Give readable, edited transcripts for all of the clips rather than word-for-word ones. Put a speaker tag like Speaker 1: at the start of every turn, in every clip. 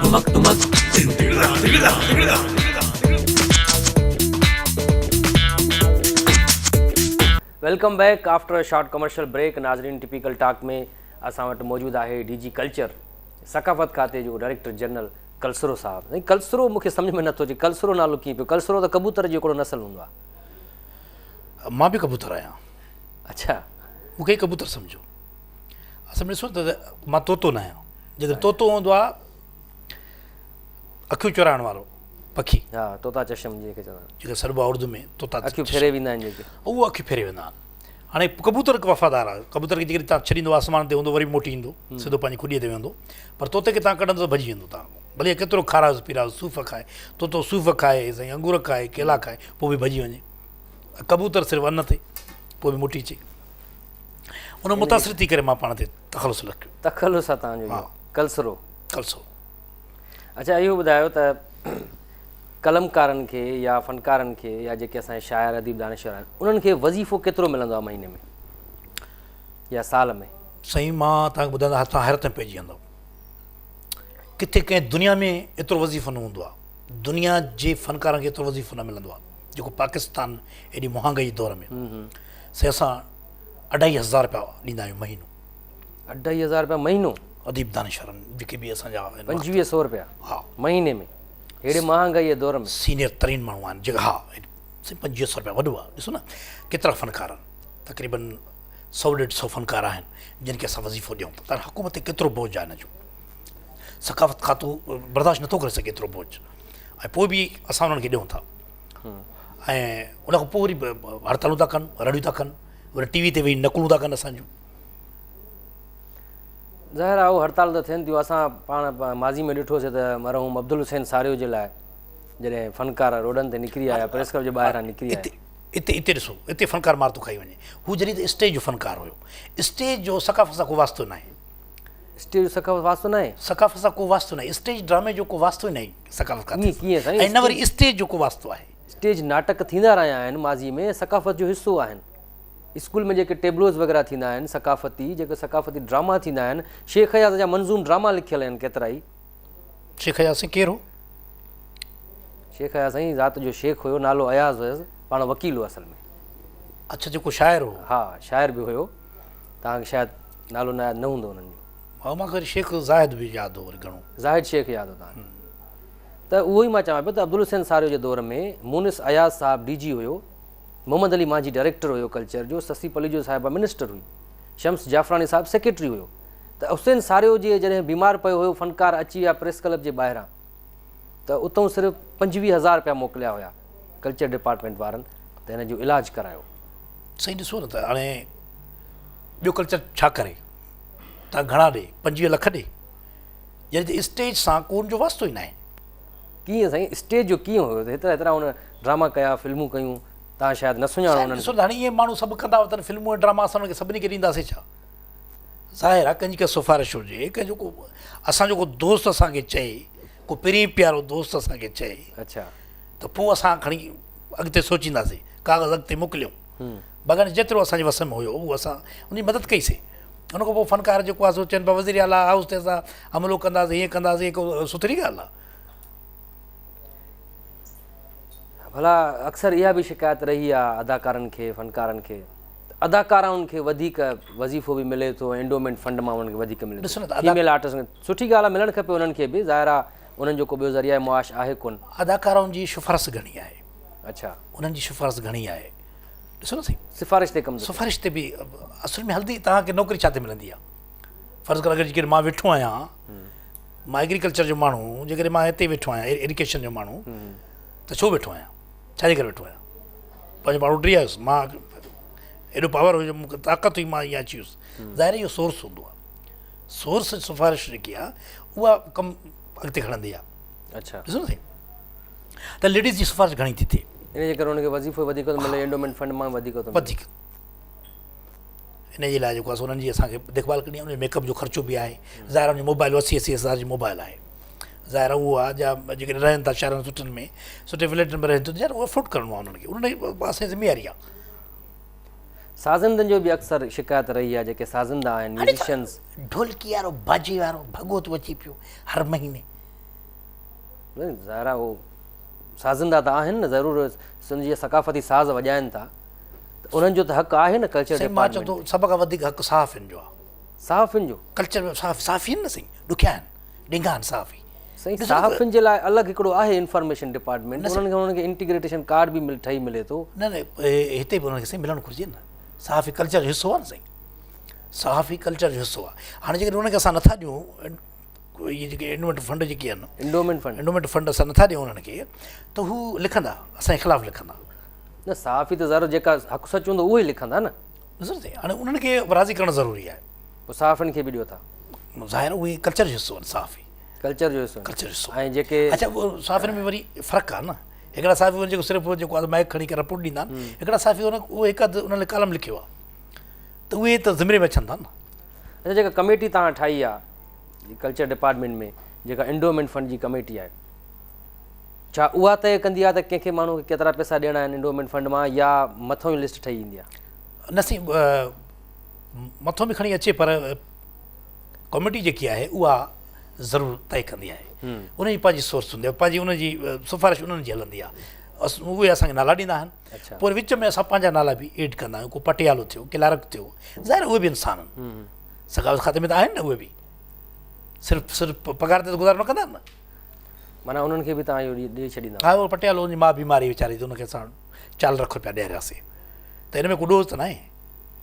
Speaker 1: ٽمڪ ٽمڪ.
Speaker 2: Welcome back after a short commercial break ناظرين typical talk ۾ اسان وٽ موجود آهي ڊي جي ڪلچر ثقافت کاتي جو ڊائريڪٽر جنرل ڪلسرو صاحب. سائين ڪلسرو مون کي سمجهه ۾ نٿو اچي ڪلسرو نالو ڪيئن پيو؟ ڪلسرو ته ڪبوتر جو هڪڙو نسل هوندو آهي.
Speaker 3: مان به ڪبوتر آهيان.
Speaker 2: اڇا.
Speaker 3: مون کي ڪبوتر سمجهو. اصل ۾ ڏسو ته مان طوطو نه آهيان. جيڪڏهن طوطو هوندو آهي اکيون چورائڻ وارو پکي.
Speaker 2: ها طوطا چشم جنهن کي چوندا آهن.
Speaker 3: جيڪي سڏبو آهي اردو ۾ طوطا چشم.
Speaker 2: اکيون ڦيري ويندا آهن جيڪي.
Speaker 3: اهو اکيون ڦيري ويندا آهن. هاڻي ڪبوتر هڪ وفادار آهي. ڪبوتر کي جيڪڏهن توهان ڇڏيندو آسمان تي هوندو وري به موٽي ايندو سڌو پنهنجي کڏيء تي ويهندو. پر طوطي کي توهان ڪڍندو ته ڀڄي ويندو توهان کان. ڀلي ڪيترو کارايوس پيرايوس صوف کائي طوطو صوف کائي سائين انگور کائي ڪيلا کائي پوء به ڀڄي وڃي. ڪبوتر صرف ان تي پوء به موٽي اچي. ان متاثر ٿي ڪري مان پاڻ تي تخلص رکيو.
Speaker 2: تخلص آهي توهان جو اهو ڪلسرو.
Speaker 3: ڪلسرو.
Speaker 2: اڇا اهو ٻڌايو ته قلمڪارن کي يا فنڪارن کي يا جيڪي اسان جا شاعر اديب دانشور آهن انهن کي وظيفو ڪيترو ملندو آهي مهيني ۾ يا سال ۾؟
Speaker 3: سائين مان توهان کي ٻڌايان ته توهان حيرت ۾ پئجي ويندؤ. ڪٿي ڪنهن دنيا ۾ ايترو وظيفو نه هوندو آهي. دنيا جي فنڪارن کي ايترو وظيفو نه ملندو آهي جيڪو پاڪستان ايڏي مهانگائي جي دور ۾ سائين اسان اڍائي هزار رپيا ڏيندا آهيون مهينو.
Speaker 2: اڍائي هزار رپيا مهينو؟
Speaker 3: اديب دانشورن جيڪي به اسان جا آهن.
Speaker 2: 25 سو رپيا
Speaker 3: ها
Speaker 2: مهيني ۾ ههڙي مهانگائي جي دور ۾.
Speaker 3: سينيئر ترين ماڻهو آهن جيڪا ها سائين 25 سو رپيا وڏو آهي ڏسو نه ڪيترا فنڪار آهن تقريبن سو ڏيڍ سو فنڪار آهن جن کي اسان وظيفو ڏيون ٿا ته حڪومت تي ڪيترو بوجهه آهي هن جو ثقافت کاتو برداشت نٿو ڪري سگهي ايترو بوجهه ۽ پوء به اسان انهن کي ڏيون ٿا ۽ ان کان پوء وري هڙتالون ٿا ڪن رڙيون ٿا ڪن وري ٽي وي تي ويهي نقلون ٿا ڪن اسان جون.
Speaker 2: ظاهر آهي اهو هڙتال ته ٿين ٿيون اسان پاڻ ماضي ۾ ڏٺوسي ته مرحوم عبدالحسين ساريو جي لاء جڏهن فنڪار روڊن تي نڪري آيا پريس ڪلب جي ٻاهران نڪري آيا.
Speaker 3: اتي اتي ڏسو اتي فنڪار مار ٿو کائي وڃي هو جڏهن ته اسٽيج جو فنڪار هيو اسٽيج جو ثقافت سان ڪو واسطو ناهي.
Speaker 2: اسٽيج جو ثقافت واسطو ناهي؟
Speaker 3: ثقافت سان ڪو واسطو ناهي اسٽيج ڊرامي جو ڪو واسطو ئي ناهي ثقافت کاتي
Speaker 2: سان ڪيئن سائين
Speaker 3: ۽ نه وري اسٽيج جو ڪو واسطو آهي.
Speaker 2: اسٽيج ناٽڪ ٿيندا رهيا آهن ماضي ۾ ثقافت جو حصو آهن اسڪول ۾ جيڪي ٽيبلوز وغيره ٿيندا آهن ثقافتي جيڪي ثقافتي ڊراما ٿيندا آهن شيخ اياز جا منظوم ڊراما لکيل آهن ڪيترائي.
Speaker 3: شيخ اياز سائين ڪير هو؟
Speaker 2: شيخ اياز سائين ذات جو شيخ هيو نالو اياز هيس پاڻ وڪيل هو اصل ۾.
Speaker 3: اڇا جيڪو شاعر هو.
Speaker 2: ها شاعر به هيو توهان کي شايد نالو نه ياد نه هوندو انهن جو.
Speaker 3: ها مان کي وري شيخ زاهد به ياد هو وري گهڻو.
Speaker 2: زاهد شيخ ياد هو توهان کي. ته اهو ئي مان چوان پيو ته عبدالحسين ساريو جي دور ۾ مونس اياز صاحب ڊي جي هيو، محمد علي مانجهي ڊائريڪٽر هيو ڪلچر جو، سسي پليجو صاحبه منسٽر هئي، شمس جعفراڻي صاحب سيڪريٽري هيو ته حسين ساريو جي جڏهن بيمار پيو هيو فنڪار اچي ويا پريس ڪلب جي ٻاهران ته اتئون صرف 25 هزار رپيا موڪليا هيا ڪلچر ڊپارٽمينٽ وارن ته هن جو علاج ڪرايو.
Speaker 3: سائين ڏسو نه ته هاڻي ٻيو ڪلچر ڇا ڪري تان گهڻا ڏي 25 لک ڏي يعني ته اسٽيج سان ڪو ان جو واسطو ئي ناهي.
Speaker 2: ڪيئن سائين اسٽيج جو ڪيئن هيو ته هيترا هيترا هن ڊراما ڪيا فلمون ڪيون تان شايد نه سڃاڻو انهن کي.
Speaker 3: ڏسو ته هاڻي اهي ماڻهو سڀ ڪندا وتن فلمون ۽ ڊراما اسان انهن کي سڀني کي ڏينداسين ڇا؟ ظاهر آهي ڪنهن جي ڪا سفارش هجي ڪنهن جو ڪو اسان جو ڪو دوست اسان کي چئي ڪو پرين پيارو دوست اسان کي چئي
Speaker 2: اڇا
Speaker 3: ته پوء اسان کڻي اڳتي سوچينداسين ڪاغذ اڳتي موڪليون باقي جيترو اسان جي وس ۾ هيو اهو اسان ان جي مدد ڪئي سي ان کان پوء فنڪار جيڪو آهي سو چون پيا وزير اعليٰ هائوس تي اسان حملو ڪنداسين هيئن ڪنداسين هڪ سٿري ڳالهه آهي.
Speaker 2: ڀلا اڪثر اها به شڪايت رهي آهي اداڪارن کي فنڪارن کي ته اداڪارائن کي وڌيڪ وظيفو به ملي ٿو ۽ انڊومينٽ فنڊ مان انهن کي وڌيڪ ملي ٿو فيميل آرٽسٽ کي سٺي ڳالهه آهي ملڻ کپي انهن کي به ظاهر آهي انهن جو ڪو ٻيو ذريعه معاش آهي ڪونه.
Speaker 3: اداڪارائن جي سفارش گهڻي آهي.
Speaker 2: اڇا.
Speaker 3: انهن جي سفارش گهڻي آهي. ڏسو نه سائين.
Speaker 2: سفارش تي ڪم ٿو ٿئي.
Speaker 3: سفارش تي به اصل ۾ هلندي توهان کي نوڪري ڇا تي ملندي آهي. فرض ڪر اگر جيڪڏهن مان ويٺو آهيان مان ايگريڪلچر جو ماڻهو جيڪڏهن مان هتي ويٺو آهيان ايريگيشن جو ماڻهو ته ڇو ويٺو آهيان ڇا جي ڪري ويٺو آهيان پنهنجو پاڻ اڏري آيس مان ايڏو پاور هيو مون کي طاقت هئي مان ائين اچي ويس ظاهر اهو سورس هوندو آهي سورس سفارش جيڪي آهي اها ڪم اڳتي کڻندي آهي
Speaker 2: اڇا
Speaker 3: ڏسو نه سائين ته ليڊيز جي سفارش گهڻي ٿي ٿئي
Speaker 2: ان جي ڪري ان کي وظيفو وڌيڪ ٿو ملي انڊومينٽ فنڊ مان وڌيڪ ٿو ملي
Speaker 3: وڌيڪ ان جي لاء جيڪو آهي سو انهن جي اسان کي ديک ڀال ڪرڻي آهي ان جي ميڪ اپ جو خرچو به آهي ظاهر آهي ان جو موبائل 80 80 هزار جي موبائل آهي ظاهر آهي اهو آهي جا جيڪڏهن رهن ٿا شهرن سٺن ۾ سٺي فليٽن ۾ رهن ٿا ته اهو افورڊ ڪرڻو آهي انهن کي انهن جي اسان جي ذميواري آهي.
Speaker 2: سازندن جو به اڪثر شڪايت رهي آهي جيڪي سازندا آهن ميوزيشنز.
Speaker 3: ڍولڪي وارو باجي وارو ڀڳو ٿو اچي پيو هر مهيني.
Speaker 2: نه ظاهر آهي هو سازندا ته آهن نه ضرور سنڌ جي ثقافتي ساز وڄائن ٿا ته انهن جو ته حق آهي نه ڪلچر
Speaker 3: سائين مان چوان ٿو سڀ کان وڌيڪ حق صحافين جو آهي.
Speaker 2: صحافين جو؟
Speaker 3: ڪلچر ۾ صحافي صحافي آهن نه سائين ڏکيا آهن ڏنگا آهن صحافي.
Speaker 2: سائين صحافين جي لاء الڳ هڪڙو آهي انفارميشن ڊپارٽمينٽ انهن کي انهن کي انٽيگريٽيشن ڪارڊ به ٺهي ملي ٿو.
Speaker 3: نه نه هتي به انهن کي سائين ملڻ گهرجي نه صحافي ڪلچر جو حصو آهي نه سائين صحافي ڪلچر جو حصو آهي هاڻي جيڪڏهن انهن کي اسان نٿا ڏيون اهي جيڪي انڊومينٽ فنڊ جيڪي آهن
Speaker 2: انڊومينٽ فنڊ
Speaker 3: انڊومينٽ فنڊ اسان نٿا ڏيون انهن کي ته هو لکندا اسان جي خلاف لکندا.
Speaker 2: نه صحافي ته ضرور جيڪا حق سچ هوندو اهو ئي لکندا نه.
Speaker 3: ڏسو سائين هاڻي انهن کي راضي ڪرڻ ضروري آهي.
Speaker 2: پوء صحافين کي به ڏيو ٿا.
Speaker 3: ظاهر اهي ڪلچر جو حصو آهن صحافي.
Speaker 2: ڪلچر جو حصو آهن.
Speaker 3: ڪلچر جو حصو
Speaker 2: ۽ جيڪي
Speaker 3: اڇا صحافين ۾ وري فرق آهي نه هڪڙا صحافي آهن جيڪو صرف جيڪو آهي مائڪ کڻي ڪري رپورٽ ڏيندا آهن هڪڙا صحافي آهن اهي هڪ اڌ انهن ڪالم لکيو آهي ته اهي ته زمري ۾ اچن ٿا نه.
Speaker 2: اڇا جيڪا ڪميٽي توهان ٺاهي آهي ڪلچر ڊپارٽمينٽ ۾ جيڪا انڊومينٽ فنڊ جي ڪميٽي آهي ڇا اها طئي ڪندي آهي ته ڪنهن کي ماڻهو کي ڪيترا پئسا ڏيڻا آهن انڊومينٽ فنڊ مان يا مٿو ئي لسٽ ٺهي ايندي آهي؟
Speaker 3: نه سائين مٿو به کڻي اچي پر ڪميٽي جيڪي آهي اها ضرور طئي ڪندي آهي ان جي پنهنجي سورس هوندي آهي پنهنجي ان جي سفارش انهن جي هلندي آهي اهي اسان کي نالا ڏيندا آهن پوء وچ ۾ اسان پنهنجا نالا به ايڊ ڪندا آهيون ڪو پٽيالو ٿيو ڪلارڪ ٿيو ظاهر اهي به انسان آهن ثقافت کاتي ۾ ته آهن نه اهي به صرف صرف پگهار تي ته گذارو نه ڪندا آهن نه.
Speaker 2: معنيٰ انهن کي به توهان اهو ڏئي ڇڏيندا.
Speaker 3: ها اهو پٽيالو ان جي ماء بيمار هئي ويچاري ته ان کي اسان چار لک روپيا ڏيارياسي ته ان ۾ ڪو ڏوهه ته ناهي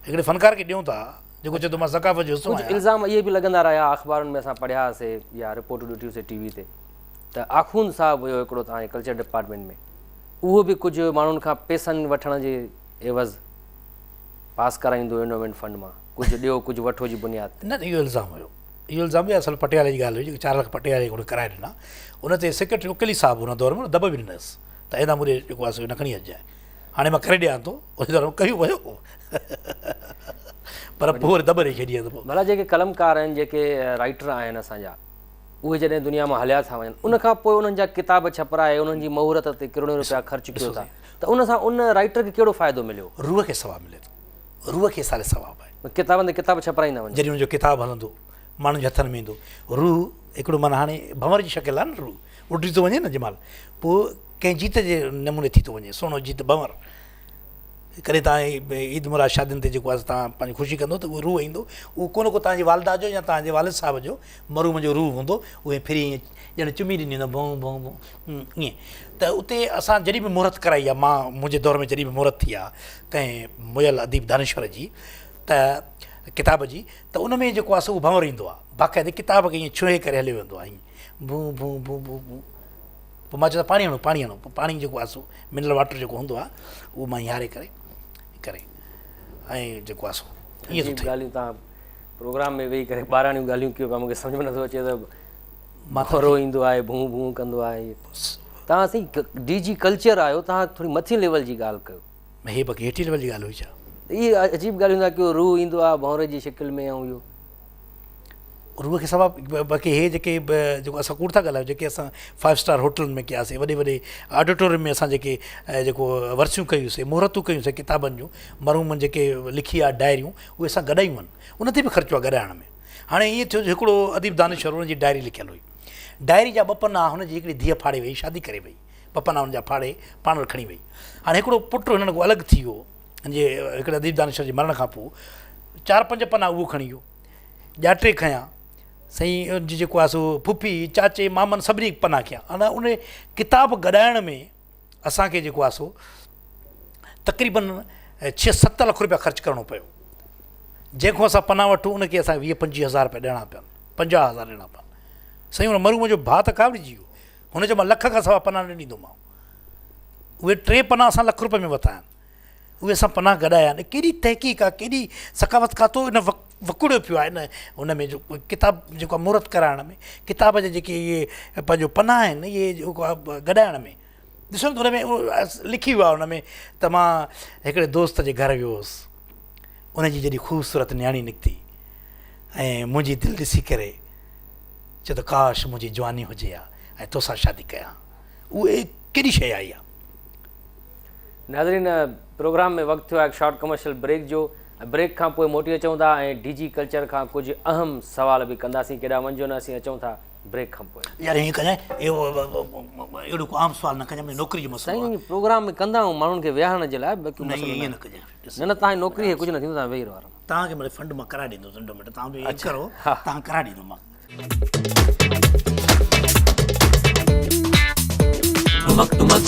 Speaker 3: هڪڙي فنڪار کي ڏيون ٿا جيڪو چئي ٿو مان ثقافت جو حصو آهيان.
Speaker 2: ڪجهه الزام اهي به لڳندا رهيا اخبارن ۾ اسان پڙهياسي يا رپورٽون ڏٺيونسي ٽي وي تي ته آخوند صاحب هيو هڪڙو توهان جي ڪلچر ڊپارٽمينٽ ۾ اهو به ڪجهه ماڻهن کان پئسن وٺڻ جي عيوض پاس ڪرائيندو هيو انڊومينٽ فنڊ مان ڪجهه ڏيو ڪجهه وٺو جي بنياد تي.
Speaker 3: نه نه اهو الزام هيو. اهو الزام به اصل پٽيالي جي ڳالهه هئي جيڪي 4 لک پٽيالي کي هن ڪرائي ڏنا ان تي سيڪريٽري اڪيلي صاحب ان دور ۾ دٻ به ڏنس ته ايندا مون ڏي جيڪو آهي سو نه کڻي اچجانء هاڻي مان ڪري ڏيان ٿو ان دور ۾ ڪيو ويو پر پوء وري دٻ ڏئي ڇڏي پوء.
Speaker 2: ڀلا جيڪي قلمڪار آهن جيڪي رائيٽر آهن اسان جا اهي جڏهن دنيا مان هليا ٿا وڃن ان کان پوء انهن جا ڪتاب ڇپرائي انهن جي مهورت تي ڪروڙين روپيا خرچ ڪيو ٿا ته ان سان ان رائيٽر کي ڪهڙو فائدو مليو؟
Speaker 3: روح کي ثواب ملي ٿو. روح کي ايصال ثواب آهي.
Speaker 2: ڪتابن تي ڪتاب ڇپرائيندا وڃو.
Speaker 3: جڏهن ان جو ڪتاب هلندو، ماڻهن جي هٿن ۾ ايندو، روح هڪڙو معنيٰ هاڻي ڀنور جي شڪل آهي نه روح اڏري ٿو وڃي نه جنهن مهل پوء ڪنهن جيت جي نموني ٿي ٿو وڃي سهڻو جيت ڀنور ڪڏهن توهان عيد مراد شادين تي جيڪو آهي توهان پنهنجي خوشي ڪندو ته اهو روح ايندو اهو ڪو نه ڪو توهان جي والده جو يا توهان جي والد صاحب جو مرحوم جو روح هوندو اهي ڦري ائين ڄڻ چمي ڏني هوندو ڀون ڀون ڀون ائين ته اتي اسان جڏهن به مهورت ڪرائي آهي مان منهنجي دور ۾ جڏهن به مهورت ٿي آهي ڪنهن مئل اديب دانشور جي ته ڪتاب جي ته ان ۾ جيڪو آهي سو اهو ڀنور ايندو آهي باقاعدي ڪتاب کي ائين ڇهي ڪري هليو ويندو آهي ائين ڀون ڀون ڀون ڀون ڀون پوء مان چوندو پاڻي هڻو پاڻي هڻو پوء پاڻي جيڪو آهي سو منرل واٽر جيڪو هوندو آهي اهو مان هاري ڪري ڪري ۽ جيڪو آهي سو
Speaker 2: ائين ٿو ٿئي. ڳالهيون تان پروگرام ۾ ويهي ڪري ٻاراڻيون ڳالهيون ڪيو پيا مونکي سمجهه ۾ نٿو اچي ته مٿورو ايندو آهي ڀون ڀون ڪندو آهي تان سائين ڊي جي ڪلچر آهيو تان ٿوري مٿين ليول جي ڳالهه ڪيو.
Speaker 3: هي باقي هيٺين ليول جي ڳالهه هئي ڇا؟
Speaker 2: اهي عجيب ڳالهيون ٿا ڪيو روح ايندو آهي ڀونري جي شڪل ۾ ۽ اهو.
Speaker 3: روح کي سوا باقي هي جيڪي جيڪو اسان ڪوڙ ٿا ڳالهايون جيڪي اسان فائيو اسٽار هوٽلن ۾ ڪياسي وڏي وڏي آڊيٽوريم ۾ اسان جيڪي جيڪو ورسيون ڪيونسي مهورتون ڪيونسي ڪتابن جون مرحومن جيڪي لکي آ ڊائريون اهي اسان گڏايون آهن ان تي به خرچو آ گڏائڻ ۾ هاڻي ائين ٿيو جو هڪڙو اديب دانشور ان جي ڊائري لکيل هئي. ڊائري جا ٻه پنا هن جي هڪڙي ڌيء ڦاڙي وئي، شادي ڪري وئي. ٻه پنا هن جا ڦاڙي پاڻ وٽ کڻي وئي. هاڻي هڪڙو پٽ هنن کان الڳ ٿي ويو. هن جي هڪڙي اديب دانشور جي مرڻ کان پوء چار پنج پنا اهو کڻي ويو. ڄاٽي کنيا. سائين ان جي جيڪو آهي سو ڦڦي، چاچي، مامن سڀني پنا کنيا. هاڻي ان ڪتاب گڏائڻ ۾ اسان کي جيڪو آهي سو تقريبن ڇهه ست لک روپيا خرچ ڪرڻو پيو جنهن کان اسان پنا وٺون ان کي اسان کي ويهه پنجويهه هزار روپيا ڏيڻا پيا پنجاهه هزار ڏيڻا پيا سائين ان مرحوم جو ڀاء ته ڪاوڙجي ويو هن چيو مان لک کان سوا پنا نه ڏيندومانو اهي ٽي پنا اسان لک روپئي ۾ ورتا آهن اهي اسان پناهه گڏايا آهن ڪيڏي تحقيق آهي ڪيڏي ثقافت کاتو ان وڪوڙيو پيو آهي ان ان ۾ جو ڪتاب جيڪو آهي مهورت ڪرائڻ ۾ ڪتاب جا جيڪي اهي پنهنجو پنا آهن اهي جيڪو آهي گڏائڻ ۾ ڏسو نه ان ۾ لکي ويو آهي ان ۾ ته مان هڪڙي دوست جي گهر ويو هوس ان جي جڏهن خوبصورت نياڻي نڪتي ۽ منهنجي دل ڏسي ڪري چيو ته ڪاش منهنجي جواني هجي ها ۽ توسان شادي ڪيان اهي ڪيڏي شيء آئي آهي.
Speaker 2: ناظرين پروگرام ۾ وقت ٿيو آهي هڪ شارٽ ڪمرشل بريڪ جو بريڪ کان پوء موٽي اچون ٿا ۽ ڊي جي ڪلچر کان ڪجهه اهم سوال به ڪنداسين ڪيڏانهن وڃجو نه اسين اچون ٿا بريڪ کان پوء.
Speaker 3: يار ائين ڪجانء اهو اهڙو ڪو عام سوال نه ڪجانء منهنجي نوڪري جو مسئلو آهي.
Speaker 2: سائين پروگرام ۾ ڪندا آهيون ماڻهن کي ويهارڻ جي لاء باقي
Speaker 3: مسئلو نه ائين نه ڪجانء.
Speaker 2: نه نه توهان جي نوڪري کي ڪجهه نه ٿيندو توهان ويهي رهو آرام.
Speaker 3: توهان کي مڙئي فنڊ مان ڪرائي ڏيندس ننڍو منڍو توهان به ائين ڪرو توهان ڪرائي ڏيندومانو.
Speaker 1: ٽمڪ ٽمڪ.